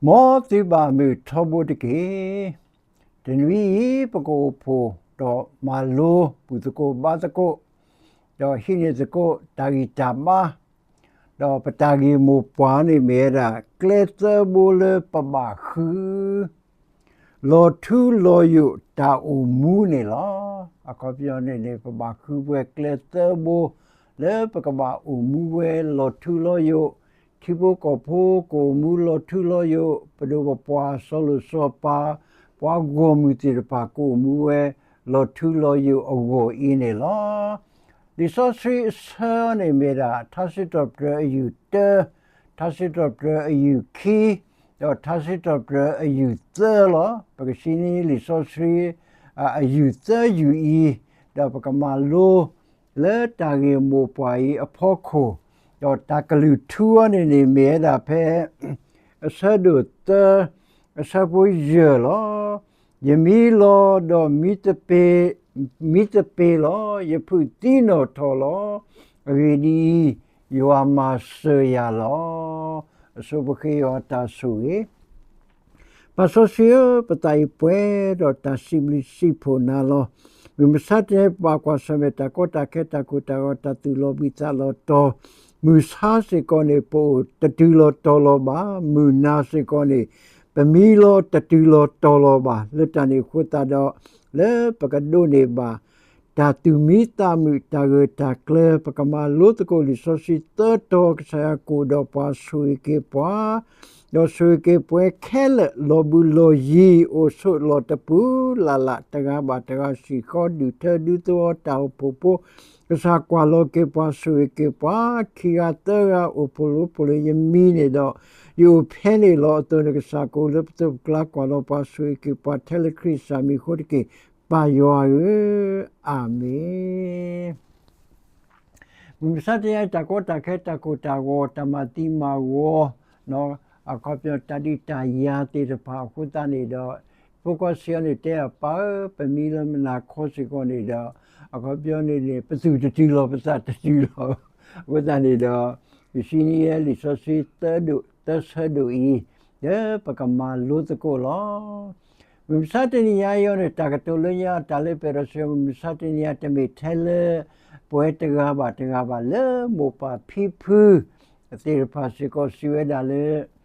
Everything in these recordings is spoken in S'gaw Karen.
မ်သုဘၣ်မုာ်ထီဘိတက့ၢ်. တနွံအံၤ ပကအိၣ်ဖှိၣ်ဒီးမၤလိ ဘူၣ်သကိးဘါသကိး ဒီးဟံးန့ၢ်သကိးတၢ်ဂံၢ်တၢ်ဘါ, ဒီးပတၢ်ဂ့ၢ်မိၢ်ပှၢ်န့ၣ်မ့ၢ်ဝဲဒၣ် ကျဲသၢဘိလၢပဘၣ်ဃု လီၤထူလီၤယိာ်တၢ်အိၣ်မူန့ၣ်လီၤ. အခီပညီန့ၣ်န့ၣ် ပဘၣ်ဃုဝဲကျဲသၢဘိ လၢပကဘၣ်အိၣ်မူဝဲလီၤထူလီၤယိာ်, ထံဖိကီၢ်ဖိကအိၣ်မူလီၤထူလီၤယိာ်, ပဒိၣ်ပပှၢ်စီၤလိၤစီၤပၤ, ပှၤဂီၢ်မုၢ်သ့ၣ်တဖၣ်ကအိၣ်မူဝဲလီၤထူလီၤယိာ်အဂီၢ်အံၤန့ၣ်လီၤ. လံာ်စီဆှံအဆၢန့ၣ်မ့ၢ်ဒၣ် ထါစံးထီၣ်ပတြၢၤအယုၢ်တၢ, ထါစံးထီၣ်ပတြၢၤအယုၢ်ခံ, ဒီးထါစံးထီၣ်ပတြၢၤအယုၢ်သၢလီၤ. ပကဆံနံလံာ်စီဆှံ အယုၢ်သၢယုၢ်အံၤ, ဒီးပကမၤလိ လၢတၢ်ဂ့ၢ်မိၢ်ပှၢ်အံၤအဖီခိၣ်, ဒီးတၢ်ကလုၢ်ထူအီၤန့ၣ်န့ၣ်မ့ၢ်ဝဲဒၣ်ဖဲ အဆၢဒိၣ်သၢ အဆၢဖိယဲၢ်လီၤ. ယမံလီၤဒီးမံသပ့ၤ, မံသပ့ၤလီၤ, ယဖုၣ်သံနီၣ်ထီၣ်လီၤ. အဂ့ၢ်ဒ်အံၤ, ယွၤမၤစၢၤယၤလီၤ. အဆိပဃ့ယွၤတၢ်ဆိၣ်ဂ့ၤ ပၢ်စီဆှံဧၢ, ပသးအံၤပှဲၤဒီးတၢ်စံးဘျုးစံးဖှိၣ်နၤလီၤ. မုၢ်မဆါတနံၤ ပဘၣ်ကွၢ်ဆၢၣ်မဲာ်တၢ်ကီတၢ်ခဲ တၢ်ကိၢ်တၢ်ဂီၤ တၢ်သူၣ်လီၤဘှံးသးလီၤတီၤ, မုၢ်ဆါစ့ၢ်ကီးန့ၣ် ပအိၣ်တတုၤလီၤတီၤလီၤဘၣ်, မုၢ်နၤစ့ၢ်ကီးန့ၣ် ပမံလီၤတတုၤလီၤတီၤလီၤဘၣ်. လၢတၢ်န့ၣ်အဃိသတးဒီး လၢပကဒိးန့ၢ်ဘၣ် တၢ်သူၣ်မံသးမုာ် တၢ်ဂၢၢ်တၢ်ကျၢၤ ပကမၤလိသကိးလံာ်စီဆှံသၢတီၤ ကစၢ်ယွၤကအိၣ်ဒီးပှၤဆိၣ်ဂ့ၤက့ၤပှၤ, ဒီးဆိၣ်ဂ့ၤက့ၤပှၤခဲလၢာ် လီၤဘှံးလီၤယံၤ အိၣ်ဆိးလီၤတပူၤလၢ်လၢ် တဂၤဘၣ်တဂၤစံၣ်ဃီ ဒုၣ်ထၢဒုးသဝီတၢ်အိၣ်ဖှိၣ်ဖိ, ကစၢ်ကွၢ်လီၤက့ၤပှၤဆိၣ်ဂ့ၤက့ၤပှၤ ခံဂၤသၢဂၤအိၣ်ဖှိၣ်လိဖှိၣ်လၢယမံၤန့ၣ်ဒီး ယအိၣ်ဖဲန့ၣ်လီၤ. အသိးန့ၣ်ကစၢ်ကအိၣ်လၢပသိးပကျါ ကွၢ်လီၤပှၤဆိၣ်ဂ့ၤက့ၤပှၤထဲလၢခရံာ်စၢ်မံၤအဃိတက့ၢ် ပၢ်ယွၤဧၢ, အၤမ့ၣ်. မုၢ်မဆါတနံၤအံၤ တၢ်ကီတၢ်ခဲ တၢ်ကိၢ်တၢ်ဂီၤ တၢ်မၤသံမၤဝီ အခီပညီတၢ်ဒုးတၢ်ယၤသ့ၣ်တဖၣ်အဃိသတးန့ၣ်ဒီး ဖိခွါစံးအီၤန့ၣ်တဲအပၢ်ဧၢ, ပမံလၢမုၢ်နၤခီစ့ၢ်ကီးန့ၣ်ဒီး အခီပညီန့ၣ်န့ၣ် ပသူၣ်တတုၤလီၤ ပသးတတုၤလီၤ. အဃိသတးန့ၣ်ဒီး ယဆံနံယဲလံာ်စီဆှံသၢဒိၣ် သၢဆၢဒိၣ်အံၤ လၢပကမၤလိသကိးလီၤ. မုၢ်မဆါတနံၤညါအံၤန့ၣ် တၢ်ကတိၤလၢညါ တၢ်လၢပအဲၣ်ဒိးစံး မုၢ်မဆါတနံၤညါ တမ့ၢ်ထဲလၢ ပဝဲတဂၤဘၣ်တဂၤဘၣ် လၢမိၢ်ပၢ်ဖံဖုသ့ၣ်တဖၣ်စ့ၢ်ကီး စံးဝဲဒၣ်လၢ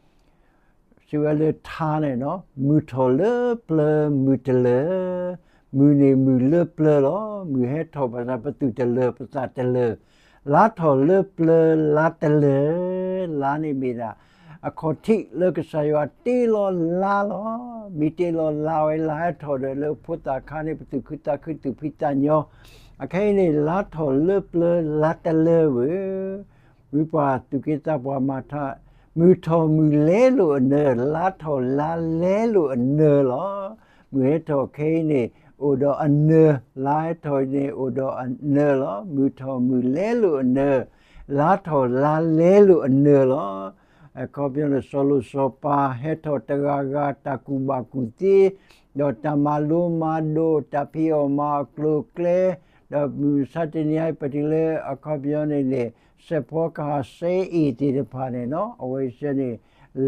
စံးဝဲလၢထါန့ၣ် မုၢ်ထီၣ်လၢပျၢၤမုၢ်တလၢာ်, မုၢ်န့ၣ်မုၢ်လၢပျၢၤလီၤ. မုၢ်ဟဲထီၣ်ဘၣ်ဆၣ် ပသူၣ်တလၢာ် ပသးတလၢာ်. လါထီၣ်လၢပျၢၤလါတလၢာ်, လါန့ၣ်မ့ၢ်ဒၣ် အခီၣ်ထံးလၢကစၢ်ယွၤတ့လီၤလါလီၤ. မ့ၢ်တ့လီၤလါဝဲ လါဟဲထီၣ်ဒီးလၢဖိသၣ်ခါန့ၣ် ပသူၣ်ခုသးခု သူၣ်ဖှံသးညီ. အခဲအံၤန့ၣ် လါထီၣ်လၢပျၢၤလါတလၢာ်ဝဲ ဝံပှၤသူၣ်က့သးပှၢ်မၤထါ, မုၢ်ထီၣ်မုၢ်လဲလိာ်အနၢၤ, လါထီၣ်လါလဲလိာ်အနၢၤလီၤ. မုၢ်ဟဲထီၣ်ခဲအံၤန့ၣ် အိၣ်ဒီးအနၢၤ, လါဟဲထီၣ်န့ၣ် အိၣ်ဒီးအနၢၤလီၤ. မုၢ်ထီၣ်မုၢ်လဲလိာ်အနၢၤ, လါထီၣ်လါလဲလိာ်အနၢၤလီၤ. အခီပညီန့ၣ် စီၤလိၤစီၤပၤ ဟဲထီၣ်တဂၤဂၤ တၢ်ကူၣ်ဘၣ်ကူၣ်သ့, ဒီးတၢ်မၤလိမၤဒိး, တၢ်ဖံးအီၣ်မၤအီၣ်ကျိၤကျဲ, ဒီးမုၢ်မဆါတနံၤအံၤ ပတုၤလၢအခီပညီန့ၣ်န့ၣ် စဲးဖီကဟၣ်စဲအ့ၣ်သ့ၣ်တဖၣ်န့ၣ်နီၤ အဝဲစဲန့ၣ်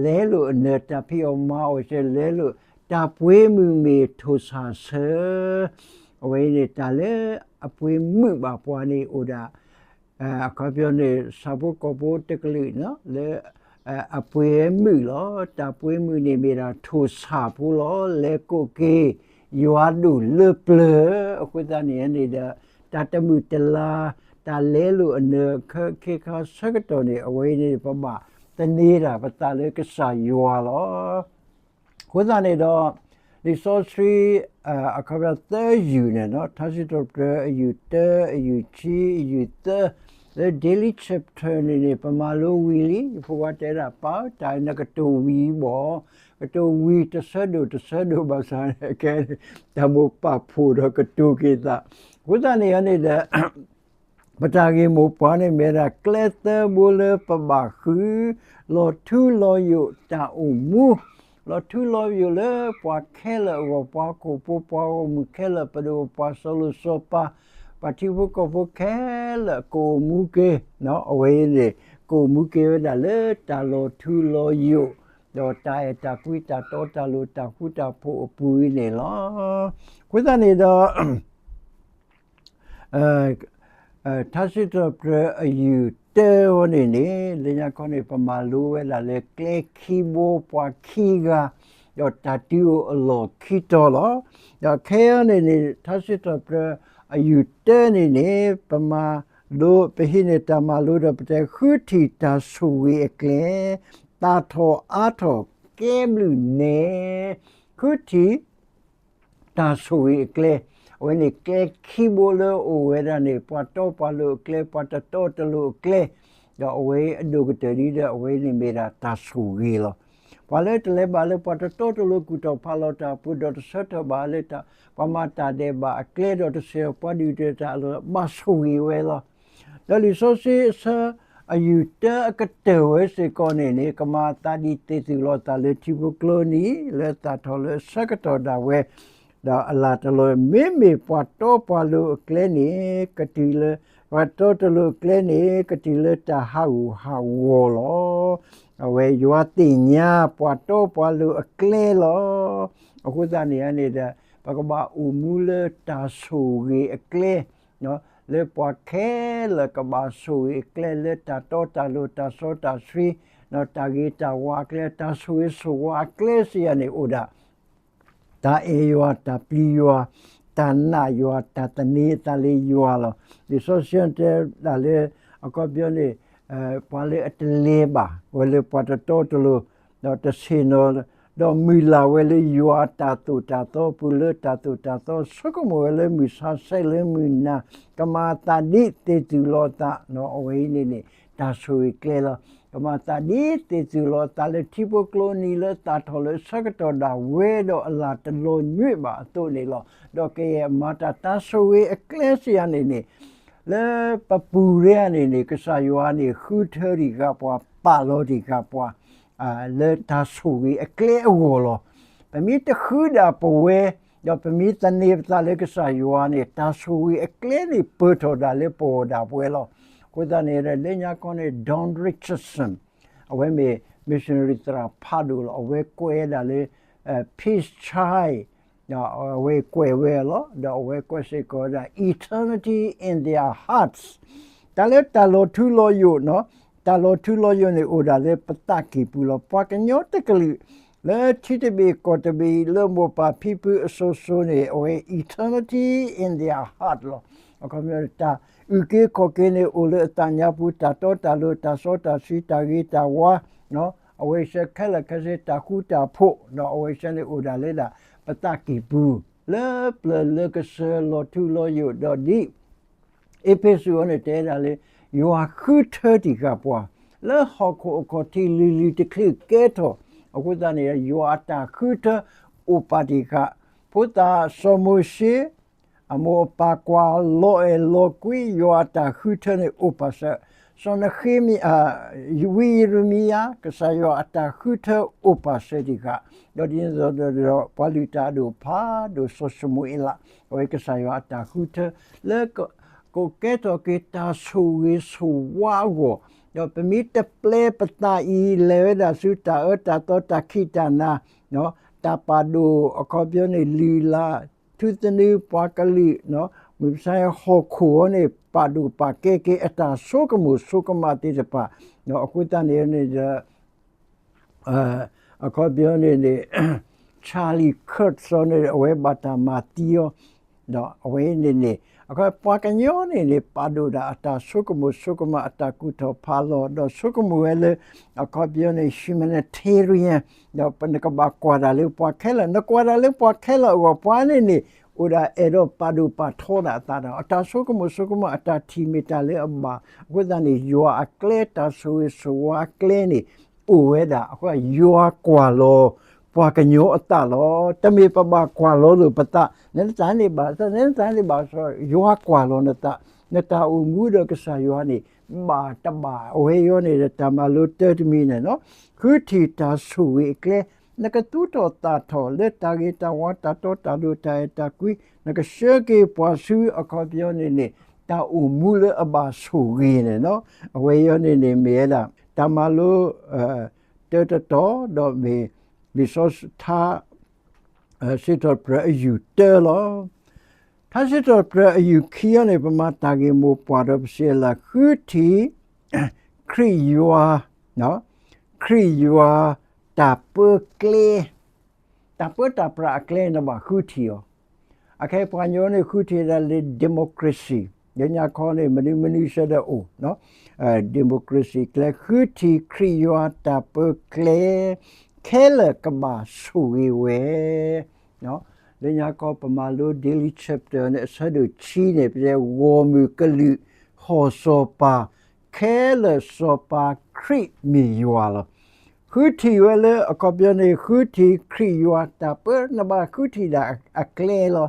လဲလိာ်အနၢၤ တၢ်ဖံးအီၣ်မၤအီၣ်စဲလဲလိာ် တၢ်ပှ့ၤမုၢ်မ့ၢ်ထိၣ်ဆၣ်ဆၢ အဝဲအံၤန့ၣ် တၢ်လၢအပှ့ၤမုာ်ဘၣ်ပှၤန့ၣ်အိၣ်ဒၣ် အခီပညီန့ၣ် ဆၣ်ဖိကီၢ်ဖိတကလုာ်လၢ အပှ့ၤမုာ်လီၤ. တၢ်ပှ့ၤမုာ်န့ၣ်မ့ၢ်ဒၣ်ထိၣ်ဆၣ်ဖိလီၤ. လဲၤကိးက့ၤ ယွၤဒိၣ်လၢပျၢၤ အဃိသတးန့ၣ်န့ၣ်ဒီး တၢ်တမုာ်တလၤ တၢ်လဲလိာ်အနၢၤအခါခ့ခါဆၢကတီၢ်န့ၣ် အဝဲအံၤန့ၣ် ပဘၣ်သန့ၤတၢ်ပသးလၢကစၢ်ယွၤလီၤ. အဃိသတးန့ၣ်ဒီး လံာ်စီဆှံ အခီပညီသၢယုၢ်န့ၣ်နီၤ ထါစံးထီၣ်ပတြၢၤ အယုၢ်တၢ အယုၢ်ခံ အယုၢ်သၢ လၢ Daily Chapter န့ၣ်န့ၣ် ပမၤလိဝံၤလံ ယဖိခွါတဲဒၣ် ပၢ်ဧၢ တၢ်အံၤနကတိၤဝံၤဘၣ် ကတိၤဝံၤတဆၢဒိၣ်တဆၢဒိၣ်ဘၣ်ဆၣ် ကဲ တၢ်မိၢ်ပာ်ဖှိၣ်ဒီးကတိၤက့ၤသး အဃိသတးန့ၣ်န့ၣ်ဒီး ပတၢ်ဂ့ၢ်မိၢ်ပှၢ်န့ၣ်မ့ၢ်ဒၣ် ကျဲသၢဘိလၢပဘၣ်ဃု လီၤထူလီၤယိာ်တၢ်အိၣ်မူ လီၤထူလီၤယိာ်လၢပှၤခဲလၢာ်အဂီၢ် ပှၤဟီၣ်ခိၣ်ဖိ ပှၤဂီၢ်မုၢ်ခဲလၢာ် ပဒိၣ်ပပှၢ် စီၤလိၤစီၤပၤ ပှၤထံဖိကီၢ်ဖိခဲလၢာ် ကအိၣ်မူက့ၤ အဝဲအံၤန့ၣ် ကအိၣ်မူက့ၤဝဲဒၣ်လၢတၢ်လီၤထူလီၤယိာ် ဒီးတၢ်အဲၣ်တၢ်ကွံ တၢ်တီတၢ်လိၤ တၢ်ဃူတၢ်ဖိးအပူၤအံၤန့ၣ်လီၤ. အဃိသတးန့ၣ်ဒီး ထါစံးထီၣ်ပတြၢၤအယုၢ်တၢအီၤန့ၣ်န့ၣ် လၢညါခီန့ၣ် ပမၤလိဝဲဒၣ်လၢကျဲခံဘိ ပှၤခံဂၤ ဒီးတၢ်တုၤအိၣ်အလီၢ်ခံတီၤလီၤ. ဒီးခဲအံၤန့ၣ်န့ၣ် ထါစံးထီၣ်ပတြၢၤအယုၢ်တၢန့ၣ်န့ၣ် ပမၤလိ ပဟံးန့ၢ်တၢ်မၤလိဒီး ပတဲဃုထံၣ်တၢ်ဆိၣ်ဂ့ၤအကျဲ, သၣ်ထီၣ်အါထီၣ်ကဲဘျုးနဲ, ဃုထံၣ် တၢ်ဆိၣ်ဂ့ၤအကျဲ, အဝဲန့ၣ်ကျဲခံဘိလၢအိၣ်ဝဲဒၣ်န့ၣ် ပှၤတီပှၤလိၤအကျဲ ပှၤတတီတလိၤအကျဲ, ဒီးအဝဲအဒိၣ်ကတၢၢ်ဒ်ဒီး အဝဲန့ၣ်မ့ၢ်ဒၣ်တၢ်ဆိၣ်ဂ့ၤလီၤ. ပှၤလၢတလဲၤဘၣ်လၢပှၤတတီတလိၤကူၣ်ထီၣ်ဖးလီၤတၢ်အပူၤ ဒီးတဆၢထၢၣ်ဘၣ်လၢတၢ် ပှၤမၤတၢ်ဒဲးဘးအကျဲ ဒီးတဆဲးပှၤဒုၣ်ဒါတၢ်အလီၢ် ဘၣ်ဆိၣ်ဂ့ၤဝဲလီၤ. ဒီးလံာ်စီဆှံအဆၢ အယုၢ်တၢအကတၢၢ်ဝဲစ့ၢ်ကီးန့ၣ်န့ၣ် ကမၤအသးဒ်သ့ၣ်သုးလီၤသးလၢထံဖိကျိနံၤ လၢသၣ်ထီၣ်လၢအဆၢကတီၢ်ဒၣ်ဝဲ, ဒီးအလၤတလီၤ မ့မ့ၢ်ပှၤတီပှၤလိၤအကျဲန့ၣ် ကတုၤလၢ ပှၤတီတလိၤအကျဲန့ၣ် ကတုၤလၢတၢ်ဟးဂူာ်ဟးဂီၤလီၤ. အဝဲယွၤသ့ၣ်ညါပှၤတီပှၤလိၤအကျဲလီၤ. အဃိသတးန့ၣ်န့ၣ်ဒီး ပကဘၣ်အိၣ်မူလၢတၢ်ဆိၣ်ဂ့ၤအကျဲ လၢပှၤခဲလၢာ်ကဘၣ်ဆိၣ်ဂ့ၤအကျဲ လၢတၢ်တီတၢ်လိၤ တၢ်စီတၢ်ဆှံ တၢ်ဂ့ၤတၢ်ဝါအကျဲ တၢ်ဆိၣ်ဂ့ၤဆိၣ်ဝါအကျဲစံးယၤန့ၣ်အိၣ်ဒၣ် တၢ်အဲၣ်ယွၤ တၢ်ပျံၤယွၤ တၢ်နာ်ယွၤ တၢ်သန့ၤအသးလၢယွၤလီၤ. လံာ်စီဆှံတဲဒၣ်လၢ အခီပညီန့ၣ် ပှၤလၢအတလဲၤဘၣ်ဝဲလၢပှၤတတီတလိၤ ဒီးတဆ့ၣ်နီၤ ဒီးမုၢ်လၢ်ဝဲလၢယွၤအတၢ်သိၣ်တၢ်သီပူၤ လၢတၢ်သိၣ်တၢ်သီ ဆိကမိၣ်ဝဲလၢမုၢ်ဆါဆဲးလၢမုၢ်နၤ ကမၤအသးဒ်သ့ၣ်သုးလီၤသး အဝဲအံၤန့ၣ်န့ၣ် တၢ်ဆိၣ်ဂ့ၤကျဲလီၤ. ကမၤအသးဒ်သ့ၣ်သုးလီၤသးလၢထံဖိကျိနံၤ လၢသၣ်ထီၣ်လၢအဆၢကတီၢ်ဒၣ်ဝဲဒီးအလၤတလီၤညွံးဘၣ်အသိးန့ၣ်လီၤ. ဒီးကယဲၢ်မၤတၢ်တၢ်ဆိၣ်ဂ့ၤအကျဲစံးယၤန့ၣ်န့ၣ် လၢပပူၤရ့ၣ်န့ၣ်န့ၣ် ကစၢ်ယွၤန့ၣ် ဃုထၢတံၢ်ဃာ်ပှၤ ပာ်လီၤတံၢ်ဃာ်ပှၤ လၢတၢ်ဆိၣ်ဂ့ၤအကျဲအဂီၢ်လီၤ. ပမ့ၢ်တဃုဒၣ်ပဝဲ ဒီးပမ့ၢ်သန့ၤပသးလၢကစၢ်ယွၤန့ၣ် တၢ်ဆိၣ်ဂ့ၤအကျဲန့ၣ် ပၢၢ်ထီၣ်ဒၣ်လၢပဂီၢ်ဒၣ်ပဝဲလီၤ. အဃိသတးန့ၣ် လၢညါခီန့ၣ် Don Richardson အဝဲမ့ၢ် missionary သရၣ်ဖးဒိၣ်လီၤ. အဝဲကွဲးဒၣ်လၢ Peace Child အဝဲကွဲးဝဲလီၤ. ဒီးအဝဲကွဲးစ့ၢ်ကီးဝဲဒၣ် Eternity in Their Hearts တၢ်လၢတၢ်လီၤထူလီၤယိာ် တၢ်လီၤထူလီၤယိာ်န့ၣ် အိၣ်ဒၣ်လၢပသးကံၢ်ပူၤလီၤ. ပှၤကညီတကလုာ် လၢထံတဘ့ၣ်ကီၢ်တဘ့ၣ် လၢမိၢ်ပၢ်ဖံဖုအစိၤစိၤန့ၣ် အဝဲ eternity in their heart လီၤ. အခီပညီ တၢ်အုၣ်က့ၤခီၣ်က့ၤန့ၣ် အိၣ်လၢအသးညါပူၤ တၢ်တီတၢ်လိၤ တၢ်စီတၢ်ဆှံ တၢ်ဂ့ၤတၢ်ဝါ အဝဲဆၢခဲလၢာ်ခဲဆ့ တၢ်ဃူတၢ်ဖိး ဒီးအဝဲဆၢန့ၣ်အိၣ်ဒၣ်လၢဒၣ် ပသးကံၢ်ပူၤ လၢပျၢၤလၢကစၢၤလီၤထူလီၤယိာ် ဒီးဒ် အ့းဖ့းစူးအံၤန့ၣ် တဲဒၣ်လၢ ယွၤဃုထၢတံၢ်ဃာ်ပှၤ လၢဟီၣ်ခိၣ်အခီၣ်ထံးလံၤလံၤတချုးကဲထီၣ် အဃိသတးန့ၣ် ယွၤအတၢ်ဃုထၢအိၣ်ပာ်တံၢ်ဃာ် ဖိသၣ်စီၤမိၤၡ့ အမိၢ်အပၢ်ကွၢ်လီၤအဲၣ်လီၤကွံ ယွၤအတၢ်ဃုထၢန့ၣ်အိၣ်ပာ်စၢၤ စီၤနဃ့မယၤ ဝံယံးရမံယၤ ကစၢ်ယွၤအတၢ်ဃုထၢအိၣ်ပာ်စၢၤတံၢ်ဃာ် ဒီးဒ်န့ၣ်ဒီး ပှၤလုၢ်တၢ်အဒိၣ်ဖးဒိၣ်စီၤၡမူၤအ့လး အဝဲကစၢ်ယွၤအတၢ်ဃုထၢ လၢ ကကဲထီၣ်က့ၤတၢ်ဆိၣ်ဂ့ၤဆိၣ်ဝါအဂီၢ် ဒီးပမ့ၢ်တပျဲပသးအံၤ လဲၤဝဲဒၣ်ဆူတၢ်အၢတၢ်သီတၢ်ခံးတၢ်နၤ တၢ်ပာ်ဒိၣ်အခီပညီန့ၣ် လုၢ်လၢ် ထူသနူပှၤကလုာ် မုၢ်မဆါဟီၣ်ခိၣ်အံၤန့ၣ် ပာ်ဒိၣ်ပာ်ကဲက့ၤအတၢ်ဆိကမိၣ်ဆိကမးသ့ၣ်တဖၣ် အဃိသတးန့ၣ်န့ၣ်ဒီး အခီပညီန့ၣ်န့ၣ် Charlie Kirk စီၤန့ၣ် အဝဲဘၣ်တၢ်မၤသံအီၤ ဒီးအဝဲန့ၣ်န့ၣ် အခီပှၤကညီန့ၣ်န့ၣ် ပာ်ဒိၣ်ဒၣ်အတၢ်ဆိကမိၣ်ဆိကမး အတၢ်ကူၣ်ထီၣ်ဖးလီၤ ဒီးဆိကမိၣ်ဝဲလၢ အခီပညီန့ၣ် humanitarian ဒီးနကဘၣ်ကွၢ်တၢ်လၢပှၤခဲလၢာ် နကွၢ်တၢ်လၢပှၤခဲလၢာ်အဂီၢ် ပှၤန့ၣ်န့ၣ် အိၣ်ဒၣ်အဲၣ်ဒိးပာ်ဒိၣ်ပာ်ထီဒၣ်အသးဒီး အတၢ်ဆိကမိၣ်ဆိကမး အတၢ်ထံၣ်မ့ၢ်တၢ်လၢအဘၣ် အဃိသတးန့ၣ် ယွၤအကျဲ တၢ်ဆိၣ်ဂ့ၤဆိၣ်ဝါအကျဲန့ၣ် အိၣ်ဝဲဒၣ် အဃိ ယွၤကွၢ်လီၤ ပှၤကညီအသးလီၤ. တမ့ၢ်ပဘၣ်ကွၢ်လီၤလိာ်ပသး နတၢ်န့ၣ်ဘၣ် နတၢ်န့ၣ်ဘၣ် ယွၤကွၢ်လီၤနသး နတၢ်အိၣ်မူဒီးကစၢ်ယွၤန့ၣ် ဘၣ်တဘၣ် အဝဲအံၤန့ၣ် တၢ်မၤလိတၢ်တမံၤန့ၣ်လီၤ. ဃုထံၣ်တၢ်ဆိၣ်ဂ့ၤအကျဲ နကသူၣ်ထီၣ်သးထီၣ်လၢတၢ်ဂ့ၤတၢ်ဝါ တၢ်တီတၢ်လိၤ တၢ်အဲၣ်တၢ်ကွံ နကဆှၢက့ၤပှၤဆူအခီပညီန့ၣ်န့ၣ် တၢ်အိၣ်မူလၢအဘၣ်ဆိၣ်ဂ့ၤန့ၣ်လီၤ. အဝဲအံၤန့ၣ်န့ၣ် မ့ၢ်ဝဲဒၣ် တၢ်မၤလိ တၢ်တတီၤ ဒီးမ့ၢ်လံာ်စီဆှံထါ စံးထီၣ်ပတြၢၤအယူၢ်တၢလီၤ. ထါစံးထီၣ်ပတြၢၤအယူၢ်ခံအံၤန့ၣ် ပမၤတၢ်ဂ့ၢ်မိၢ်ပှၢ်ဒီးပစံးလၢ ဃုထံၣ် ခရံာ်ယွၤ, ခရံာ်ယွၤတၢ်ပၢကျဲ, တၢ်ပၢတၢ်ပြးအကျဲ နဘၣ်ဃုထံၣ်အီၤ. အခဲအံၤပှၤကညီန့ၣ် ဃုထံၣ်ဒၣ်လၢ democracy, လၢညါခီန့ၣ် မနုၤမနုၤဆၢဒီးအိၣ် democracy ကျဲ ဃုထံၣ်ခရံာ်ယွၤတၢ်ပၢကျဲ ခဲလၢာ်ကဘၣ်ဆိၣ်ဂ့ၤဝဲ. လၢညါခီပမၤလိ Daily Chapter န့ၣ် အဆၢဒိၣ်ခံန့ၣ် ပတဲဂီၢ်မုၢ်ကလုာ် ဟီၣ်စီၤပၤ ခဲလၢာ်စီၤပၤခရံာ်မ့ၢ်ယွၤလီၤ. ဃုထံၣ်ဝဲလၢအခီပညီန့ၣ် ဃုထံၣ်ခရံာ်ယွၤတၢ်ပၢ နဘၣ်ဃုထံၣ်ဒၣ်အကျဲလီၤ.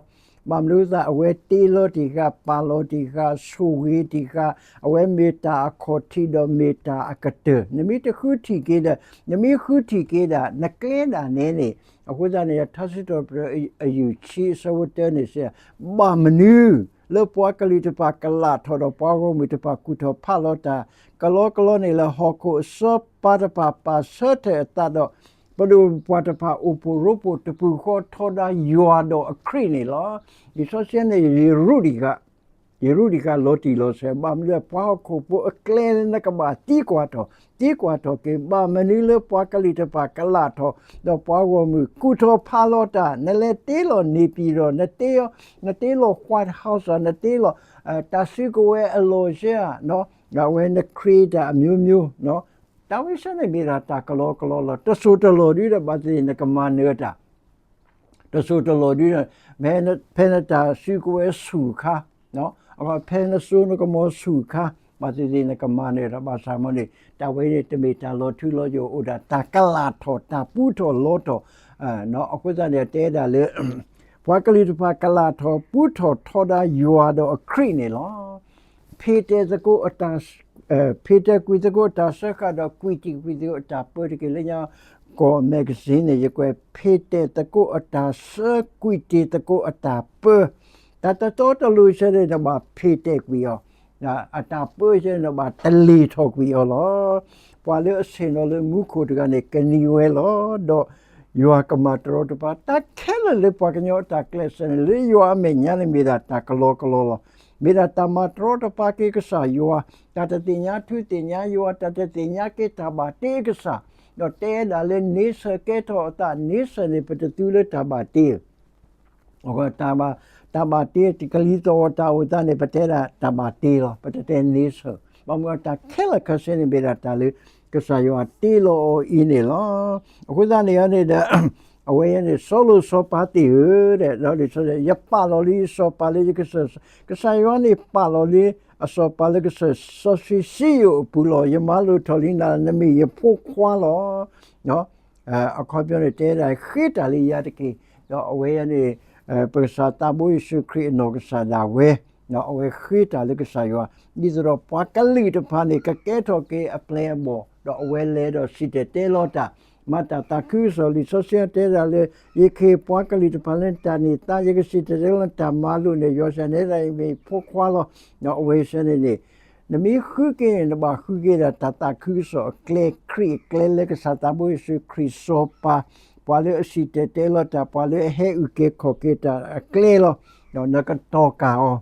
ဘၣ်မနုၤသး အဝဲတ့လီၤတံၢ်ဃာ် ပာ်လီၤတံၢ်ဃာ် ဆိၣ်ဂ့ၤတံၢ်ဃာ် အဝဲမ့ၢ်တၢ်အခီၣ်ထံးဒီးမ့ၢ်တၢ်အကတၢၢ် နမ့ၢ်တဃုထံၣ်က့ၤဒီး နမ့ၢ်ဃုထံၣ်က့ၤဒၣ် နကျဲဒၣ်နဲန့ၣ် အဃိသတးန့ၣ် ထါစံးထီၣ်ပတြၢၤအယူၢ်ဆံအဆၢဖိတၢန့ၣ်စံး ဘၣ်မနုၤ လၢပှၤကလုာ်တဖၣ်ကလာ်ထီၣ်ဒီးပှၤဂီၢ်မုၢ်တဖၣ်ကူၣ်ထီၣ်ဖးလီၤတၢ် ကလီကလီန့ၣ်လၢဟီၣ်ခိၣ်အစီၤပၤတဖၣ်ပာ်ဆၢထၢၣ်အသးဒီး ပဒိၣ်ပပှၢ်တဖၣ်အိၣ်ဖှိၣ်ရိဖှိၣ်တပူၤဃီထီဒါယွၤဒီးအခရံာ်န့ၣ်လီၤ. လံာ်စီဆှံန့ၣ် ယရူးတံၢ်ဃာ် ယရူးတံၢ်ဃာ်လီၤတံၢ်လီၤဆဲး ဘၣ်မနုၤလၢပှၤဟီၣ်ခိၣ်ဖိအကျဲလၢနကဘၣ်သံကွၢ်ထီၣ် သံကွၢ်ထီၣ်က့ၤ ဘၣ်မနုၤလၢပှၤကလုာ်တဖၣ်ကလာ်ထီၣ် ဒီးပှၤဂီၢ်မုၢ်ကူၣ်ထီၣ်ဖးလီၤတၢ် နလဲၤတ့လီၤန့ၢ်ပံၤဒီး နတ့ နတ့လီၤ White House နတ့လီၤ တၢ်စုကဝဲၤအလီၢ်ဆဲဧါ အဝဲန create တၢ်အမျိုးမျိုး တၢ်ဝဲဆဲန့ၣ်မ့ၢ်ဒၣ်တၢ်ကလီကလီလီၤ. တစိၢ်တလီၢ်ဒုဒီး ဘၣ်သ့ၣ်သ့ၣ်နကမၤနၢၤတၢ် တစိၢ်တလီၢ်ဒုဒီး ဖဲနတၢ်စုကဝဲၤဆူၣ်ခါ ဖဲနစိနကမီၤဆူၣ်ခါ ဘၣ်သ့ၣ်သ့ၣ်နကမၤနၢၤတၢ်ဘၣ်ဆၣ်မ့ၢ်န့ၣ် တၢ်ဝဲန့ၣ်တမ့ၢ်တၢ်လီၤထူလီၤယိာ် အိၣ်ဒၣ်တၢ်ကလာ်ထီၣ် တၢ်ပူထီၣ်လီထီၣ် အဃိသတးန့ၣ် တဲဒၣ်လၢ ပှၤကလုာ်တဖၣ်ကလာ်ထီၣ် ပူထီၣ်ထီဒါယွၤဒီးအခရံာ်န့ၣ်လီၤ. ဖ့တဲသကိးအတၢ် ဖ့တဲကွံာ်သကိးအတၢ်စၢဃာ်ဒီး ကွံာ်တံာ်ကွံာ်သကိးအတၢ်ပၢတက့ၢ်. လၢညါကီၢ် magazine န့ၣ် ယကွဲး ဖ့တဲသကိးအတၢ်စၢ ကွံာ်တံာ်သကိးအတၢ်ပၢ တၢ်တတီတလိၤဆဲန့ၣ် နဘၣ်ဖ့တဲကွံာ်အီၤ အတၢ်ပၢဆဲန့ၣ် နဘၣ်တလ့ၤထီၣ်ကွံာ်အီၤလီၤ. ပှၤလၢအဆ့ၣ်နီၤလၢမူခိၣ်တဂၤန့ၣ် ကနံၤဝဲလီၤ. ဒီးယွၤကမၤတရီတပါ တၢ်ခဲလၢာ်လၢပှၤကညီအတၢ်ကျဲးစၢးန့ၣ် လၢယွၤအမဲာ်ညါန့ၣ် မ့ၢ်ဒၣ်တၢ်ကလီကလီလီၤ. မ့ၢ်ဒၣ်တၢ်မၤတရီတပါက့ၤကစၢ်ယွၤ, တၢ်တသ့ၣ်ညါထူသ့ၣ်ညါယွၤ, တၢ်တသ့ၣ်ညါက့ၤတၢ်ဘၣ်တ့အကစၢ်, ဒီးတဲဒၣ်လၢန့ဆၢၣ်ကဲထီၣ်အသး, န့ဆၢၣ်န့ၣ် ပတသူလၢတၢ်ဘၣ်တ့ တၢ်ဘၣ်တ့ ကလံၤသီၣ်ဂီၤတၢ်အိၣ်သးန့ၣ် ပတဲဒၣ်တၢ်ဘၣ်တ့လီၤ, ပတတဲန့ဆၢၣ်. ဘၣ်မနုၤတၢ်ခဲလၢာ်ခဲဆ့န့ၣ် မ့ၢ်ဒၣ်တၢ်လၢ ကစၢ်ယွၤတ့လီၤအီၤအံၤန့ၣ်လီၤ. အဃိသတးန့ၣ်န့ၣ်ဒီး အဝဲန့ၣ် စီၤလိာ်စီၤပၤသ့ၣ်ဧၢ, ဒီး ယပာ်လီၤလံအစီၤပၤလၢယကစၢၢ်, ကစၢ်ယွၤန့ၣ်ပာ်လီၤလံ အစီၤပၤလၢကစၢၢ်စီဆှံစံယိၣ်အပူၤလီၤ. ယမၤလိာ်ထီၣ်လံနၤ, နမ့ၢ်ယဖိခွါလီၤ. အခီပညီန့ၣ် တဲဒၣ်ဃ့တၢ်လၢယၤတက့ၢ်. ဒီးအဝဲန့ၣ် ပကစၢ်သးဘိယ့ၣ်ၡူးခရံာ်အနီၢ်ကစၢ်ဒၣ်ဝဲ, အဝဲဃ့တၢ်လၢကစၢ်ယွၤ, ဒ်သိးဒီးပှၤကလုာ်တဖၣ်န့ၣ် ကကဲထီၣ်က့ၤအပျဲၢ်အဘီၣ်, ဒီးအဝဲလဲၤဒီးစံၣ်တဲၤတဲလီၤတၢ်, မၤတၢ်သးခုကစီၣ်. လံာ်စီဆှံတဲဒၣ်လၢ ယကဟ့ၣ်ပှၤကလုာ်တဖၣ်လၢနတၢ်န့ၢ်သါ, ယကစံၣ်တဲၤတဲလီၤနတၢ်မၤလိာ်န့ၣ်, ယွၤစံးန့ၣ်ဒၣ် ယမ့ၢ်ဖိခွါလီၤ. အဝဲစံးန့ၣ်န့ၣ် နမ့ၢ်ဃုက့ၤန့ၣ် နဘၣ်ဃုက့ၤဒၣ်တၢ်သးခုကစီၣ်အကျဲ, ခရံာ်အကျဲလၢကစၢ်သးဘိယ့ၣ်ၡူးခရံာ်စီၤပၤ, ပှၤလၢအစံၣ်တဲၤတဲလီၤတၢ်, ပှၤလၢအဟဲအုၣ်က့ၤခီၣ်က့ၤတၢ်အကျဲလီၤ. ဒီးနကတီၢ်ကၢ်အီၤ,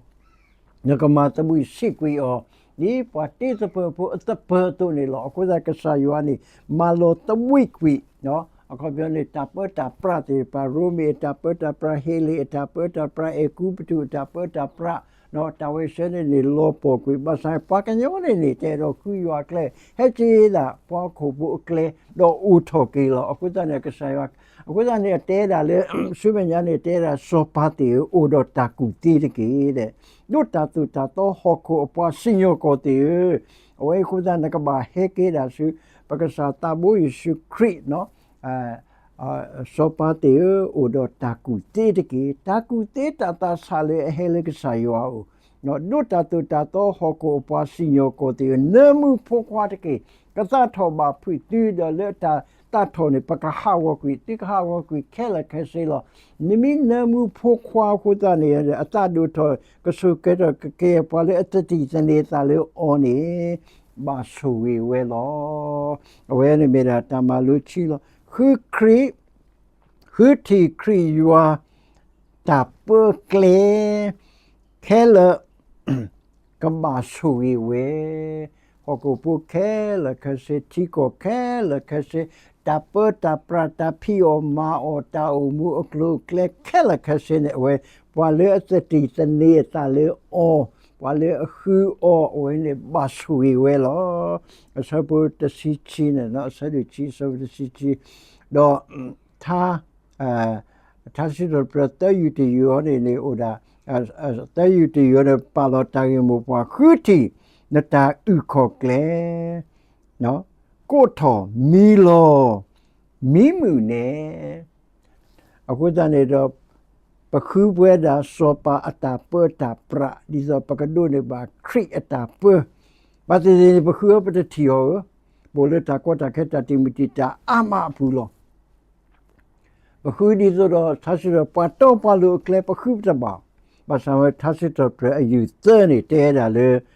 နကမၤသဘှံးစံးကွံာ်အီၤ, ဒ်ပှၤတ့သပၢၤဖိအသပၢၤအသိးန့ၣ်လီၤ. အဃိသတးကစၢ်ယွၤန့ၣ် မၤလီၤသဘှံးကွံာ် အခီပညီန့ၣ် တၢ်ပၢတၢ်ပြးသ့ၣ်တဖၣ်, ရိမ့ၤအတၢ်ပၢတၢ်ပြး, ဟ့လ့ၣ်အတၢ်ပၢတၢ်ပြး, အဲၤကူပတူးအတၢ်ပၢတၢ်ပြး, တၢ်ဝဲစဲန့ၣ်န့ၣ် လီၤပှီၢ်ကွံာ်. ဘၣ်ဆၣ်ပှၤကညီန့ၣ်န့ၣ် တအဲၣ်ဒိးဃုယွၤအကျဲ, ဟဲက့ၤဒၣ်ပှၤဟီၣ်ခိၣ်ဖိအကျဲ, ဒီးအိၣ်ထီၣ်က့ၤလီၤ. အဃိသတးန့ၣ် ကစၢ်ယွၤ, အဃိသတးန့ၣ် အတဲဒၣ်လၢ ဆူမဲာ်ညါန့ၣ် တဲဒၣ်စီၤပၤသ့ၣ်ဧၢ, အိၣ်ဒီးတၢ်ကူၣ်သ့တက့ၢ်. ဒိးတၢ်သိၣ်တၢ်သီဟီၣ်ခိၣ်အပှၤစံၣ်ညီၣ်ကွီၢ်သ့ၣ်ဧၢ, အဝဲအံၤအဃိသတး နကဘၣ်ဟဲက့ၤဒၣ်ဆူ ပကစၢ်သးဘိယ့ၣ်ၡူးခရံာ် စီၤပၤသ့ၣ်ဧၢ, အိၣ်ဒီးတၢ်ကူၣ်သ့တက့ၢ်. တၢ်ကူၣ်သ့တၢ်သးဆးလၢအဟဲလၢကစၢ်ယွၤအအိၣ်, ဒိးတၢ်သိၣ်တၢ်သီဟီၣ်ခိၣ်အပှၤစံၣ်ညီၣ်ကွီၢ်သ့ၣ်ဧၢ, နၢမူဖိခွါတက့ၢ်. ကသးထီၣ်ဘၣ်ဖုးသုဒီးလၢတၢ်သးထီၣ်န့ၣ် ပကဟးဂီၤကွံာ်, သုကဟးဂီၤကွံာ်ခဲလၢာ်ခဲဆ့လီၤ. နမ့ၢ်နၢမူဖိခွါအဃိသတးန့ၣ် အသးဒိၣ်ထီၣ် ကဆိၣ်ကဲထီၣ်ကကဲပှၤလၢအသတံၢ်သန့ၤအသးလၢအီၤန့ၣ် ဘၣ်ဆိၣ်ဂ့ၤဝဲလီၤ. အဝဲန့ၣ်မ့ၢ်ဒၣ်တၢ်မၤလိခံလီၤ. ဃုခရံာ်, ဃုထံၣ်ခရံာ်ယွၤ တၢ်ပၢကျဲ ခဲလၢာ် ကဘၣ်ဆိၣ်ဂ့ၤဝဲ, ဟီၣ်ခိၣ်ဖိခဲလၢာ်ခဲဆ့, ထံကီၢ်ခဲလၢာ်ခဲဆ့, တၢ်ပၢတၢ်ပြး တၢ်ဖံးအီၣ်မၤအီၣ် တၢ်အိၣ်မူအကျိၤအကျဲခဲလၢာ်ခဲဆ့န့ၣ် အဝဲ ပှၤလၢအသတံၢ်သန့ၤအသးလၢအီၤ, ပှၤလၢအဃုအီၤ အဝဲန့ၣ် ဘၣ်ဆိၣ်ဂ့ၤဝဲလီၤ. အဆၢဖိတဆံခံန့ၣ်, အဆၢဒိၣ်ခံ အဆၢဖိတဆံခံ, ဒီး ထါ, ထါစံးထီၣ်ပတြၢၤ သၢယုၢ်တယုၢ်အံၤန့ၣ်န့ၣ် အိၣ်ဒၣ်, သၢယုၢ်တယုၢ်အံၤန့ၣ် ပာ်လီၤတၢ်ဂ့ၢ်မိၢ်ပှၢ် ဃုထံၣ် နတၢ်အုၣ်ခီၣ်ကျဲ, ကိးထီၣ်မံလီၤ မံမုာ်နဲ, အဃိသတးန့ၣ်ဒီး ပဃုပှဲၤဒၣ်စီၤပၤအတၢ်ပၢတၢ်ပြး ဒ်သိးပကဒိးန့ၢ်ဘၣ်ခရံာ်အတၢ်ပၢ, ဘၣ်သ့ၣ်သ့ၣ်န့ၣ် ပဃုအီၤပတထံၣ်အီၤဧၢ, ပအိၣ်လၢတၢ်ကီတၢ်ခဲ တၢ်တံာ်မုၢ်တံာ်တာ်အါမးအပူၤလီၤ. ပဃုဒ်သိးဒီး ထါစံးထီၣ် ပှၤတီပှၤလိၤအကျဲ ပဃုပတဘၣ်, ဘၣ်ဆၣ်ဝဲ ထါစံးထီၣ်ပတြၢၤ အယုၢ်သၢန့ၣ် တဲဒၣ်လၢ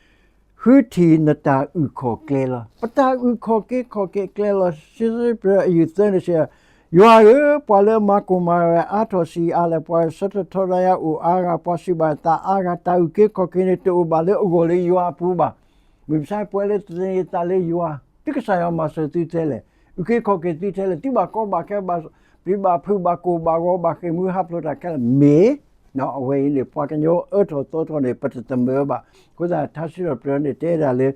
ဃုထံၣ်နတၢ်အုၣ်ခီၣ်ကျဲလီၤ. ပတၢ်အုၣ်ခီၣ်က့ၤခီၣ်က့ၤအကျဲလီၤ. ထါစံးထီၣ်ပတြၢၤ အယုၢ်သၢန့ၣ် စံး, ယွၤဧၢ, ပှၤလၢအမၤကိၢ်မၤဂီၤယၤ အါထီၣ်ဆံးအါလဲၣ်, ပှၤဂဲၤဆၢထၢၣ်ထီဒါယၤအိၣ်အါဂၤ, ပှၤစံးဘၣ်ယၤသးအါဂၤ, တၢ်အုၣ်က့ၤခီၣ်က့ၤန့ၣ် တအိၣ်ဘၣ်လၢအဂီၢ်လၢယွၤအပူၤဘၣ်. မုၢ်မဆါ ပှၤလၢသန့ၤသးလၢယွၤ, သုကစၢ်ယွၤမၤစၢၤသုထဲလဲၣ်, အုၣ်က့ၤခီၣ်က့ၤသုထဲလဲၣ်, သုဘၣ်ကီဘၣ်ခဲ ဘၣ်ပျံၤဘၣ်ဖုး ဘၣ်ကိၢ်ဘၣ်ဂီၤ ဘၣ်ဃ့ၢ်မှံဟးဖျိးတၢ်ခဲလၢာ် မ့ၢ်, အဝဲအံၤန့ၣ် ပှၤကညီအၢထီၣ်သီထီၣ်န့ၣ် ပတသမၢဘၣ်. အဃိသတး ထါစံးထီၣ်ပတြၢၤန့ၣ် တဲဒၣ်လၢ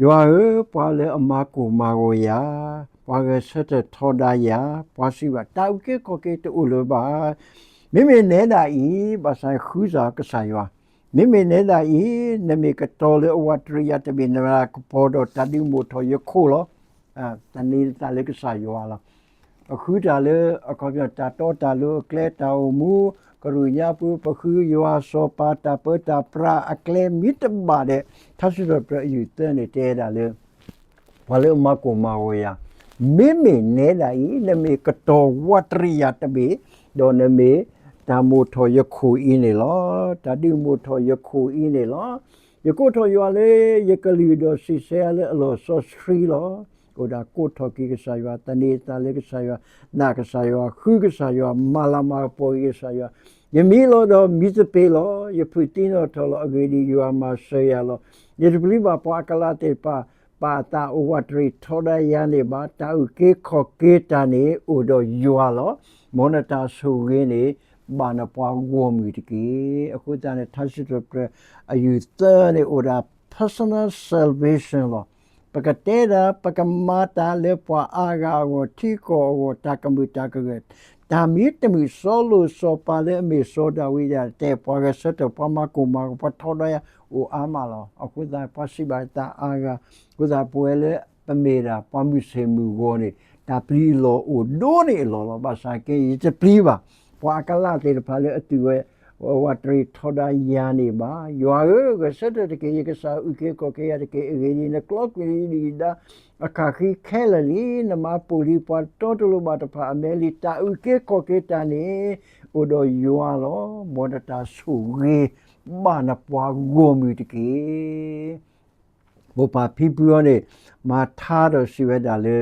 ယွၤဧၢ, ပှၤလၢအမၤကိၢ်မၤဂီၤယၤ, ပှၤဂဲၤဆၢထၢၣ်ထီဒါယၤ, ပှၤစံးဘၣ် တၢ်အုၣ်က့ၤခီၣ်က့ၤတအိၣ်လၢၤဘၣ်. မ့မ့ၢ်နဲဒၣ်အံၤ ဘၣ်ဆၣ်ဃုစၢ်ကစၢ်ယွၤ, မ့မ့ၢ်နဲဒၣ်အံၤ နမ့ၢ်ကတီၤလၢအဝးတရံးယၤတဘ့ၣ် နမၤကပီၤဒီးတၢ်ဒုးမိၣ်ထီၣ်ယခိၣ်လီၤ. သန့ၤသးလၢကစၢ်ယွၤလီၤ. ပဃုတၢ်လၢ အခီပညီ တၢ်တီတၢ်လိၤအကျဲ တၢ်အိၣ်မူ ကရူၢ်ညါပူၤ ပဃုယွၤစီၤပၤတၢ်ပၢတၢ်ပြးအကျဲ မ့ၢ်တဘၣ်ဒီး ထါစံးထီၣ်ပတြၢၤ အယုၢ်သၢန့ၣ် တဲဒၣ်လၢ ပှၤလၢအမၤကိၢ်မၤဂီၤယၤ, မ့မ့ၢ်နဲဒၣ်အံၤ နမ့ၢ်ကတီၤဝးတရံးယၤတဘ့ၣ်, ဒီးနမ့ၢ်တၢ်မိၣ်ထီၣ်ယခိၣ်အံၤန့ၣ်လီၤ. တၢ်ဒုးမိၣ်ထီၣ်ယခိၣ်အံၤန့ၣ်လီၤ. ယကိးထီၣ်ယွၤလၢယကလုၢ် ဒီးစံးဆၢယၤလၢအလီၢ်စီဆှံလီၤ. အိၣ်ဒၣ်ကိးထီၣ်က့ၤကစၢ်ယွၤ, သန့ၤသးလၢကစၢ်ယွၤ, နာ်ကစၢ်ယွၤ, ဃုကစၢ်ယွၤ, မၤလၤမၤကပီၤက့ၤကစၢ်ယွၤ, ယမံလီၤဒီးမံသပ့ၤလီၤ. ယဖုၣ်သံနီၣ်ထီၣ်လီၤ. အဂ့ၢ်ဒ်အံၤ, ယွၤမၤစၢၤယၤလီၤ. ယတပျံၤဘၣ်ပှၤအကလးသ့ၣ်တဖၣ် ပာ်အသးအိၣ်ဝးတရံးထီဒါယၤန့ၣ်ဘၣ်. တၢ်အုၣ်က့ၤခီၣ်က့ၤတၢ်န့ၣ် အိၣ်ဒီးယွၤလီၤ. မ်နတၢ်ဆိၣ်ဂ့ၤန့ၣ် ဘၣ်နပှၤဂီၢ်မုၢ်တက့ၢ်. အဃိသတးန့ၣ် ထါစံးထီၣ်ပတြၢၤ အယုၢ်သၢန့ၣ် အိၣ်ဒၣ် personal salvation လီၤ. ပကတဲတၢ် ပကမၤတၢ်လၢပှၤအါဂၤအဂီၢ်, ထံကီၢ်အဂီၢ်, တၢ်ကမုာ်တၢ်ကဂဲၤ, တၢ်မံတမုာ်, စီၤလိာ်စီၤပၤလၢအမ့ၢ်စီၤဒၤဝံးဒၣ်တဲ ပှၤဂဲၤဆၢထၢၣ်, ပှၤမၤကိၢ်မၤဂီၤ, ပှၤထီဒါယၤ အိၣ်အါမးလီၤ. အဃိသတး ပှၤစံးဘၣ်တၢ်အါဂၤ, အဃိသတး ပဝဲလၢပမ့ၢ်ဒၣ်ပှၤမုၢ်ဆ့ၣ်မုၢ်ဂီၤန့ၣ် တၢ်ပျံၤအလီၢ်အိၣ်ဒိၣ်န့ၢ်အလီၢ်လီၤ. ဘၣ်ဆၣ်က့ ယတပျံၤဘၣ် ပှၤအကလးသ့ၣ်တဖၣ်လၢအသူၣ်ဝဲ ဝးတရံးထီဒါယၤန့ၣ်ဘၣ်. ယွၤဧၢ, ဂဲၤဆၢထၢၣ်တက့ၢ်. ယကစၢ်အုၣ်က့ၤခီၣ်က့ၤယၤတက့ၢ်. အဂ့ၢ်ဒ်အံၤ, နကျီကွံာ်လံယဒုၣ်ယဒါအခၣ်ဃံခဲလၢာ်လံ. နမၤပိာ်လံပှၤတီတလိၤဘၣ်တဖၣ်အမဲလံ. တၢ်အုၣ်က့ၤခီၣ်က့ၤတၢ်န့ၣ် အိၣ်ဒီးယွၤလီၤ. မ်နတၢ်ဆိၣ်ဂ့ၤ ဘၣ်နပှၤဂီၢ်မုၢ်တက့ၢ်. မိၢ်ပၢ်ဖံဖုအံၤန့ၣ် မၤထါဒီးစံးဝဲဒၣ်လၢ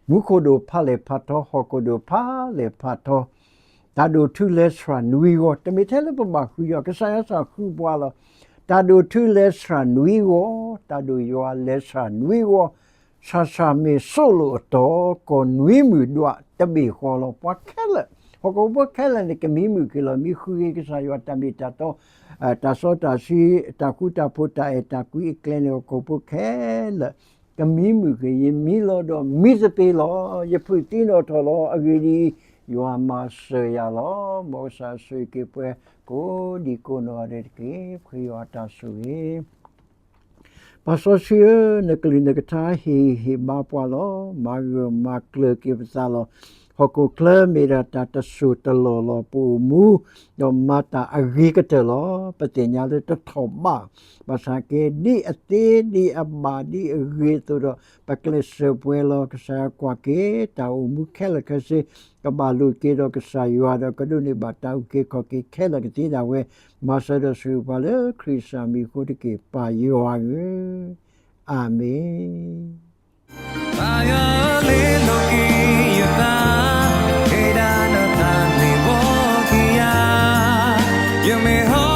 မူခိၣ်ဒိၣ်ဖးလဲၢ်ဖးထီ, ဟီၣ်ခိၣ်ဒိၣ်ဖးလဲၢ်ဖးထီ, တၢ်ဒိၣ်ထူလဲၤဆှၢနွံဂီၢ်, တမ့ၢ်ထဲလၢပဘၣ်ဃုယွၤ, ကစၢ်ယွၤစ့ၢ်ဃုပှၤလီၤ. တၢ်ဒိၣ်ထူလဲၤဆှၢနွံဂီၢ်, တၢ်ဒိၣ်ယွၤလဲၤဆှၢနွံဂီၢ်, ဆၣ်ဆၣ်မ့ၢ်စိၣ်လိာ်အတီၤ, ကီၢ်နွံမုၢ်ဒွးတဘ့ၣ်ဃီလီၤ. ပှၤခဲလၢာ်, ဟီၣ်ခိၣ်ဖိခဲလၢာ်န့ၣ် ကမံမုာ်က့ၤလီၤ. မ့ၢ်ဃုက့ၤကစၢ်ယွၤတၢ်မ့ၢ်တၢ်တီ, တၢ်စီတၢ်ဆှံ, တၢ်ဃူတၢ်ဖိး, တၢ်အဲၣ်တၢ်ကွံအကျဲန့ၣ် ဟီၣ်ခိၣ်ဖိခဲလၢာ် ကမံမုာ်က့ၤ, ယမံလီၤဒီးမံသပ့ၤလီၤ. ယဖုၣ်သံနီၣ်ထီၣ်လီၤ. အဂ့ၢ်ဒ်အံၤ, ယွၤမၤစၢၤယၤလီၤ. မ်ကစၢ်ဆိၣ်ဂ့ၤက့ၤပှၤကိးဒံကိးနီၢ်ဂၤဒဲးတက့ၢ်. ပဃ့ယွၤတၢ်ဆိၣ်ဂ့ၤ. ပၢ်စီဆှံဧၢ, နကလုၢ်နကထါဟ့ၣ်ဂံၢ်ဟ့ၣ်ဘါပှၤလီၤ. မၤဂၢၢ်မၤကျၢၤက့ၤပသးလီၤ. ဟီၣ်ခိၣ်ချၢမ့ၢ်ဒၣ်တၢ်တစိၢ်တလီၢ်လီၤ. ပအိၣ်မူ ဒီးမၤတၢ်အဂ့ၤကတၢၢ်လီၤ. ပသ့ၣ်ညါလၢတထီၣ်ဘး, ဘၣ်ဆၣ်က့ ဒ်အသ့ဒ်အဘၣ်ဒ်အဂ့ၤအသိးဒီး ပကျဲးစၢးပှဲၤလီၤ. ကစၢ်ယွၤကွၢ်က့ၤ တၢ်အိၣ်မူခဲလၢာ်ခဲဆ့ ကဘၣ်လိာ်က့ၤဒီးကစၢ်ယွၤဒီး ကဒိးန့ၢ်ဘၣ်တၢ်အုၣ်က့ၤခီၣ်က့ၤခဲလၢာ်ကသ့ဒၣ်ဝဲ, မၤစၢၤဒီးဆိၣ်ဂ့ၤပှၤလၢခရံာ်စၢ်မံၤအဃိတက့ၢ်. ပၢ်ယွၤဧၢ, အၤမ့ၣ်. ဘၣ်ယွၤလ့လိာ်က့ၤယသး, ကဲဒၣ်နသးန့ၣ်ဘီက့ၤယၤ, ယမ့ၢ်ဟီ